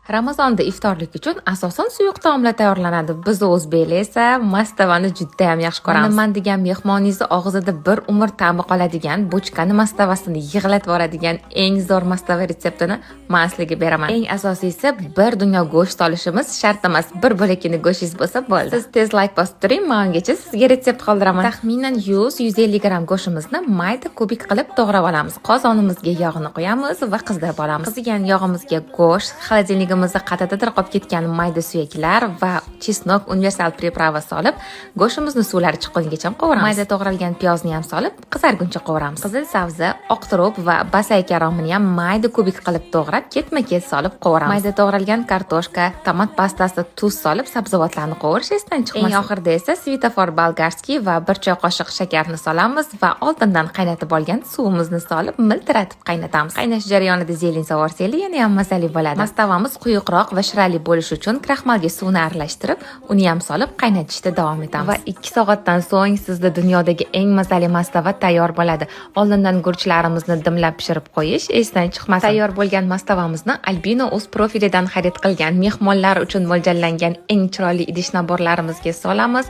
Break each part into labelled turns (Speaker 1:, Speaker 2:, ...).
Speaker 1: Ramazonda iftorlik uchun asosan suyuq taomlar tayyorlanadi. Biz, o'zbeklar esa mastavani judayam yaxshi ko'ramiz. Man degan mehmoningizni og'zida bir umr ta'mi qoladigan, bochkani mastavasini yig'latib yuboradigan eng zo'r mastava retseptini man sizlarga beraman. Eng asosiysi, bir dunyo go'sht solishimiz shart emas. Bir bo'lakgina go'shingiz bo'lsa bo'ldi. Siz tez layk bosib turing, men ungacha sizga retsept qoldiraman. Taxminan 100-150 gramm go'shtimizni mayda kubik qilib to'g'rab olamiz. Qozonimizga yog'ni quyamiz va qizdirib olamiz. Qizigan yog'imizga go'sht, холодильник imizda qayerdadir qolib ketgan mayda suyaklar va чеснок универсал приправа solib, go'shtimizni suvlari chiqqungacha qovuramiz. Mayda to'g'ralgan piyozni ham solib, qizarguncha qovuramiz. Qizil sabzi, oq turp va basayka romini ham mayda kubik qilib to'g'rab, ketma-ket solib qovuramiz. Mayda to'g'ralgan kartoshka, tomat pastasi, tuz solib, sabzavotlarni qovurish esdan chiqmasin. Eng oxirida esa светофор болгарский va 1 choy qoshiq shakarni solamiz va oldindan qaynatib olgan suvimizni solib, miltiratib qaynatamiz. Qaynash jarayonida зелень solvorsanglar, yana ham mazali bo'ladi. Mastavamiz quyuqroq va shirali bo'lishi uchun kraxmalga suvni aralashtirib, uni ham solib qaynatishda davom etamiz. Va 2 soatdan so'ng sizda dunyodagi eng mazali mastava tayyor bo'ladi. Oldindan gurchlarimizni dimlab pishirib qo'yish esdan chiqmasin. Tayyor bo'lgan mastavamizni Albino o'z profilidan xarid qilgan mehmonlar uchun mo'ljallangan eng chiroyli idish набор larimizga solamiz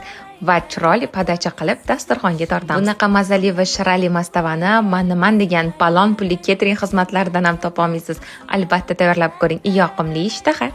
Speaker 1: va chiroyli подача qilib dasturxonga tortamiz. Bunaqa mazali va shirali mastavani manman degan palon pulli ketering xizmatlaridan ham topolmaysiz. Albatta tayyorlab ko'ring. Yoqimli ishtaha.